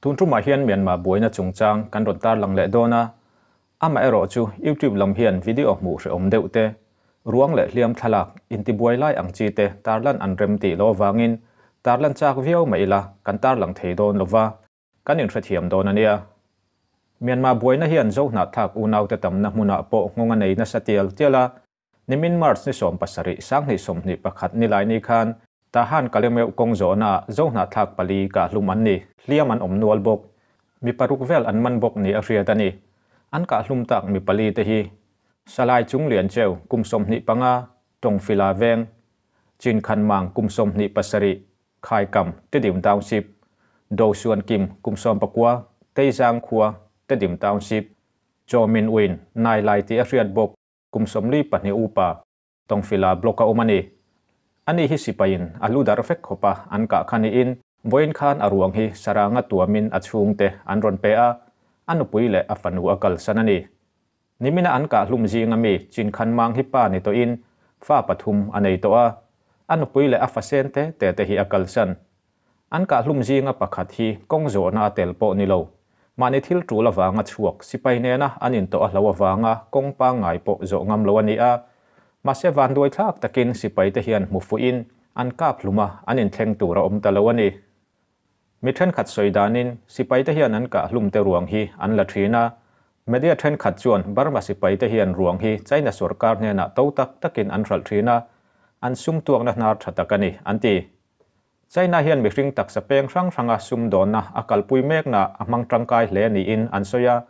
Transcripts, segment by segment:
Tun tumah hian Myanmar buaina chungchang kan rawn tarlang leh dawn a, amaherawhchu YouTube lam hian video hmuh hrehawm deuh te, ruang leh hliam thlalak intibuai lai ang chi te tarlan an rem tih lo avangin tarlan chak viau mai ila kan tarlang thei dawn lova, kan inhrethiam dawn a nia. Myanmar buaina hian Zohnahthlak unaute tamna hmunah pawh nghawng a nei nasa tial tial a, Nimin March ni 70 2021 nilaini khan Tahan Kalemeuh kawng zawhnaah Zohnahthlak pali kahhlum an ni, hliam an awm nual bawk. Mi paruk vel an man bawk ni a hriat a ni. An kahhlum tak mi pali te hi Salai Chunglian Cheu kum 25, Tawngfila Veng, Chinkhan Mang kum 27, Khaikam, Tedim Township, Dosuan Kim kum 19, Teizang khua, Tedim Township, Chaw Min Win, Nailai tih a hriat bawk. Kum 42 upa Tawngfila block a awm a ni. Ani hi sipaiin a lu dar vek khawp a, an kah kha niin vawiin khan a ruang hi saranga tuamin a chhungte an rawn pe a, a nupui leh a fanu a kalsan a ni. Nimina an kah hlum zinga mi Chinkhan Mang hi pa ni tawhin fa pathum a nei tawh a, a nupui leh a fasen te te te hi a kalsan. An kah hlum zinga pakhat hi kawng zawhna a tel pawh ni lo. Mahni thil tul avanga chhuak sipai nena an intawh a hlo avanga kawng pangngai pawh zawh ngam lo a ni a. Mahse vanduai thlak takin sipaite hian hmu fuhin an kap hlum a, an inthleng tur a awm ta lo a ni. Mi thenkhat sawi danin sipaite hian an kah hlumte ruang hi an la thin a. Media thenkhat chuan Burma sipaite hian ruang hi China sorkar hnenah to tak takin an hralh thin a, an sum tuakna hnar tha tak a ni, an ti. China hian mihring taksa peng hrang hranga sumdawnna a kalpui mekna a hmang tangkai hle niin an sawi a.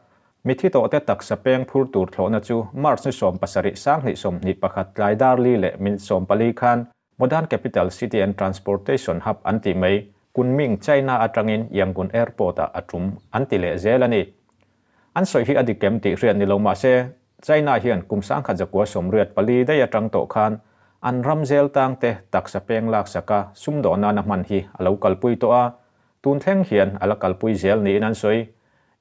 Mithi tawhte taksa peng phur tur thlawhna chu March ni 70 2021 tlai dar li leh minute 14 khan Modern Capital City and Transportation Hub an tih mai Kunming, China atangin Yangon Airport-ah a tum an ti leh zel a ni. An sawi hi a dik em tih hriat ni lo mah se, China hian kum 1984 daih atang tawh khan an ram zel tang te taksa peng laksak a sumdawn nana hman hi a lo kalpui tawh a, tun thleng hian a la kalpui zel niin an sawi.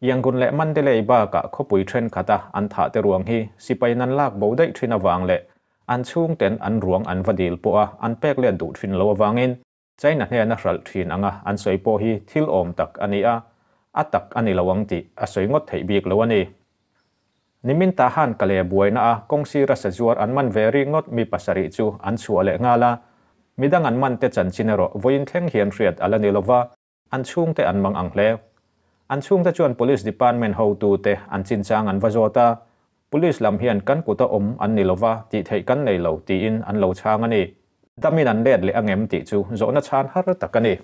Yangon leh Mandalay bakah khawpui thenkhat a an thah te ruang hi sipai nan lak bo daih thin avang leh an chhungten an ruang an va dil pawh a an pek let duh thin lo avangin China hnena hralh thin anga an sawi pawh hi thil awm tak a ni a, a tak a ni lo ang tih a sawi ngawt theih bik lo a ni. Nimin Tahan Kale buaina a kawngsira sazuar an man ve ri ngawt mi pasarih chu an chhuah leh nghal a, midang an man te chanchin erawh vawiin thleng hian hriat a la ni lova, an chhungte an mang ang hle. An chhungte chuan Police Department hotute an chinchang an va zawt a, Police lam hian kan kuta awm an ni lova tih theih kan nei lo tiin an lo chhang a ni. Damin an let leh angem tih chu zawhna chhan har tak a ni.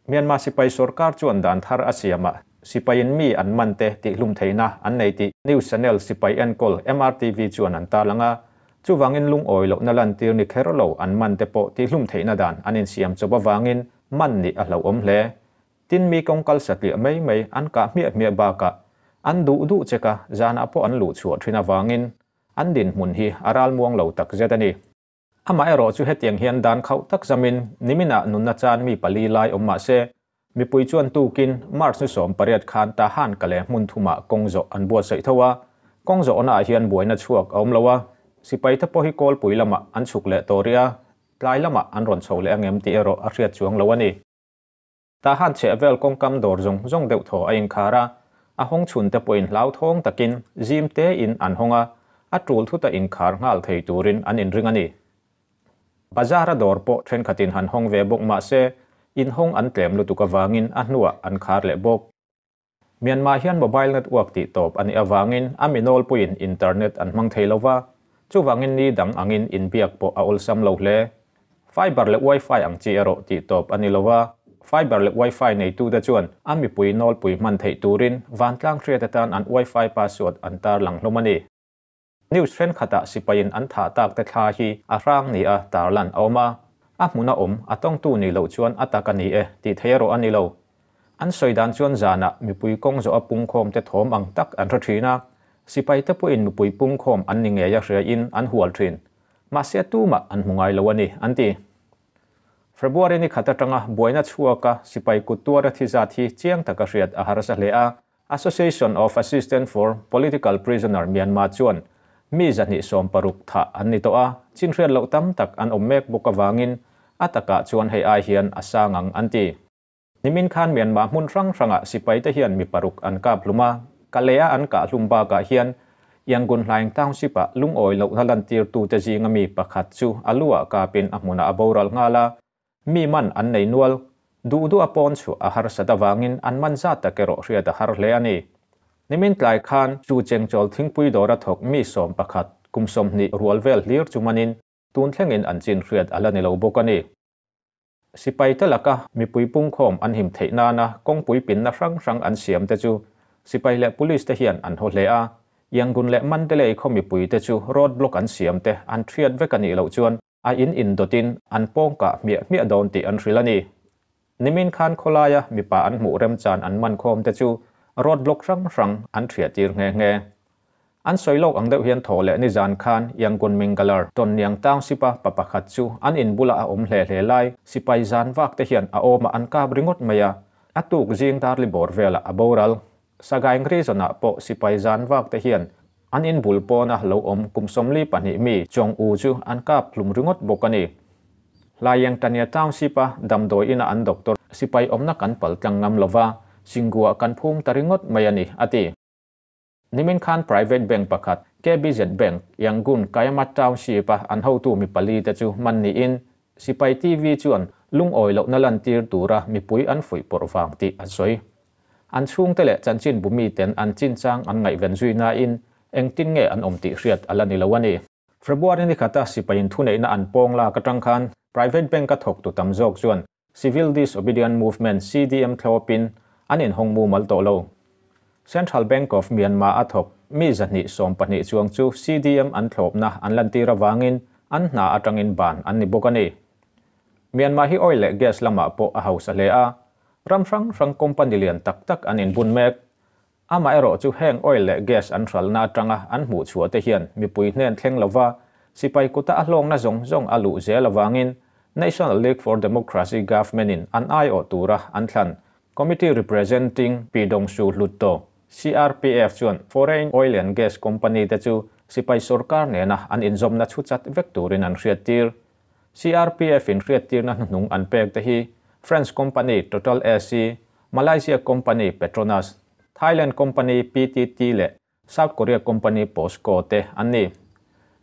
Myanmar sipai sorkar chuan dan thar a siam a, sipaiin mi an man te tihhlum theihna an nei tih news channel sipai enkawl MRTV chuan an tarlang a, chuvangin lungawi lohna lantir ni kher lo an man te pawh tihhlum theihna dan an insiam chawp avangin man nih a hlauhawm hle. Tin mi kawng kal satliah mai mai an kah hmiah hmiah bakah an duh duh chek a, zanah pawh an luh chhuah thin avangin an dinhmun hi a ralmuang lo takzet a ni. Amaherawh chu hetiang hian dan khauh tak zamin niminah nunna chan mi pali lai awm mah se, mipui chuan tukin March ni 18 khan Tahan Kale hmun thumah kawng zawh an buatsaih tho a, kawng zawhnaah hian buaina chhuak a awm lo a, sipai te pawh hi kawlpui lamah an chhuk leh tawh rih a, tlai lamah an rawn chho leh angem tih erawh a hriat chuang lo a ni. Tahan chheh vel kawngkam dawr zawng zawng deuh thaw a inkhar a, a hawng chhun te pawhin hlauthawng takin zim tein an hawng a, a tul thuta inkhar nghal thei turin an inring a ni. Bazar a dawr pawh thenkhatin han hawng ve bawk mah se, inhawng an tlem lutuk avangin a hnuah an khar leh bawk. Myanmar hian mobile network tih tawp a nih avangin a mi nawlpuiin internet an hmang thei lo va, chuvangin ni dang angin inbiak pawh a awlsam lo hle. Fiber leh wifi ang chi erawh tih tawp a ni lo va, fiber leh wifi neitute chuan a mipui nawlpui hman theih turin vantlang hriat atan an wifi password an tarlang hlawm a ni. News thenkhatah sipaiin an thah tak te thla hi a hrang ni a tarlan a awm a, a hmuna awm a tawngtu nih loh chuan a tak a ni e tih thei erawh a ni lo. An sawi dan chuan zanah mipui kawng zawh a pungkhawm te thawm ang tak an hre thin a, sipai te pawhin mipui pungkhawm an ni ngei a hria in an hual thin. Mahse tumah an hmu ngai lo a ni, an ti. February ni khat atanga buaina chhuaka sipai kut tuara thi zat hi chiang taka hriat a harsa hle a, Association of Assistance for Political Prisoner Myanmar chuan mi 160 thah an ni tawh a, chin hriat loh tam tak an awm mek bawk avangin a takah chuan hei ai hian a sang ang an ti. Nimin khan Myanmar hmun hrang hrangah sipaite hian mi paruk an kap hlum a, Kalay-a an kah hlum bakah hian Yangon Hlaing Township-ah lungawi lohna lantirtute zinga mi pakhat chu a lu-ah kapin a hmunah a boral nghal a, mi man an nei nual. Duh duh a pawn chhuah a harsat avangin an man zat tak erawh hriat a har hle a ni. Nimin tlai khan chu chengchawl thingpui dawra thawk mi 11, kum 20 rual vel hlir chu manin tun thlengin an chin hriat a la ni lo bawk a ni. Sipaite laka mipui pungkhawm an him theih nana kawngpui pinna hrang hrang an siam te chu sipai leh police te hian an haw hle a, Yangon leh Mandalay khaw mipuite chu road block an siam te an thiat vek a nih loh chuan a in indawtin an pawngkah hmiah hmiah dawn tih an hrilh a ni. Nimin khan khawlaia mipa an hmuh remchan an man khawm te chu road block hrang hrang an thiah tir nghe nghe. An sawi lawk ang deuh hian thaw leh nizan khan Yangon Mingalar Tonniang Township-a pa pakhat chu an in bula a awm hle hle lai sipai zan vak te hian a awmah an kap ringawt mai a, a tuk zing darli bawr velah a boral. Sagaing Region-ah pawh sipai zan vak te hian an in bul pawna lo awm kum 42 mi Chong U chu an kap hlum ringawt bawk a ni. Hlaiyangtania Township-a damdawi ina an doctor sipai awmna kan pal tlang ngam lova, Singua kan phum ta ringawt mai a ni, a ti. Nimin khan private bank pakhat, KBZ Bank, Yangon, Kayama Township-a an hotu mi pali te chu man niin Sipai TV chuan lungawi lohna lantir tura mipui an fuih pawrh vang tih a sawi. An chhungte leh chanchin bu miten an chinchang an ngaihven zui nain engtin nge an awm tih hriat a la ni lo a ni. February ni khata sipaiin thuneihna an pawng lak atang khan private bank-a thawktu tam zawk chuan Civil Disobedient Movement, CDM, thlawpin an inhawng mumal tawh lo. Central Bank of Myanmar a thawk mi 220 chuang chu CDM an thlawpna an lantir avangin an hna atangin ban an ni bawk a ni. Myanmar hi oil leh gas lamah pawh a hausa hle a, ram hrang hrang company lian tak tak an inbun mek. Amaherawh chu heng oil leh gas an hralna atanga an hmuh chhuah te hian mipui hnen thleng lova sipai kuta a hlawkna zawng zawng a luh zel avangin National League for Democracy government in an aiawh tura an thlan Committee Representing Pyidaungsu Hluttaw, CRPF, chuan foreign oil and gas company te chu sipai sorkar nena an inzawmna chhu chat vek turin an hriattir. CRPF in hriattirna hnuhnung an pek te hi French company Total SE, Malaysia company Petronas, Thailand company PTT leh South Korea company POSCO te an ni.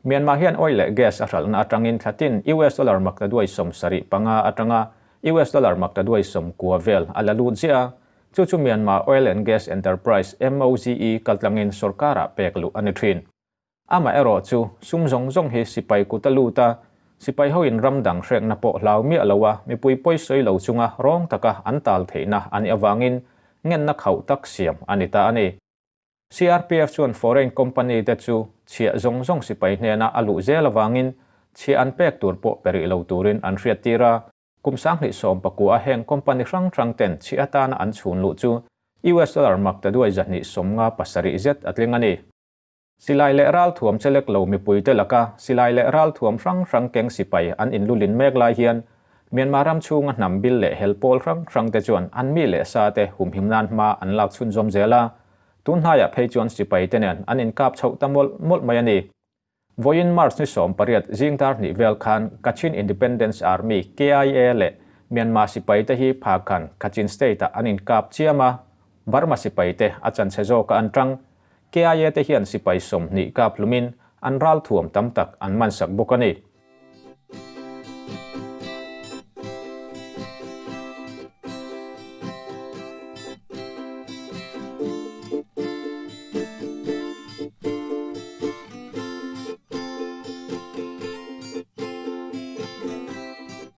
Myanmar hian oil leh gas a hralhna atangin thlatin US dollar maktaduai 75 atanga US dollar maktaduai 90 vel a la lut ziah a, chu chu Myanmar Oil and Gas Enterprise, MOGE, kaltlangin sorkarah pek luh a ni thin. Amaherawh chu sum zawng zawng hi sipai kut a lut a, sipai hoin ram dang hrekna pawh hlau miah lo a, mipui pawi sawi lo chunga rawng taka an tal theihna a nih avangin ngenna khauh tak siam a ni ta a ni. CRPF chuan foreign company te chu chhiah zawng zawng sipai hnena a luh zel avangin chhiah an pek tur pawh pe rih lo turin an hriattir a, kum 2019 a heng company hrang hrang ten chhiah atana an chhun luh chu US dollar maktaduai 257 zet a tling a ni. Silai leh ralthuam chelek lo mipuite laka silai leh ralthuam hrang hrang keng sipai an inlulin mek lai hian Myanmar ram chhunga hnam bil leh hel pawl hrang hrang te chuan an mi leh sa te humhim nan hma an lak chhunzawm zel a, tun hnaiah phei chuan sipai te nen an inkap chhoh ta mawlh mawlh mai a ni. Vawiin March ni 18 zing dar hnih vel khan Kachin Independence Army, KIA, leh Myanmar sipai te hi Phakhan, Kachin State-ah an inkap chiam a, Burma sipai te a chanchhe zawka an tang. KIA te hian sipai 20 kap hlumin an ralthuam tam tak an man sak bawk a ni.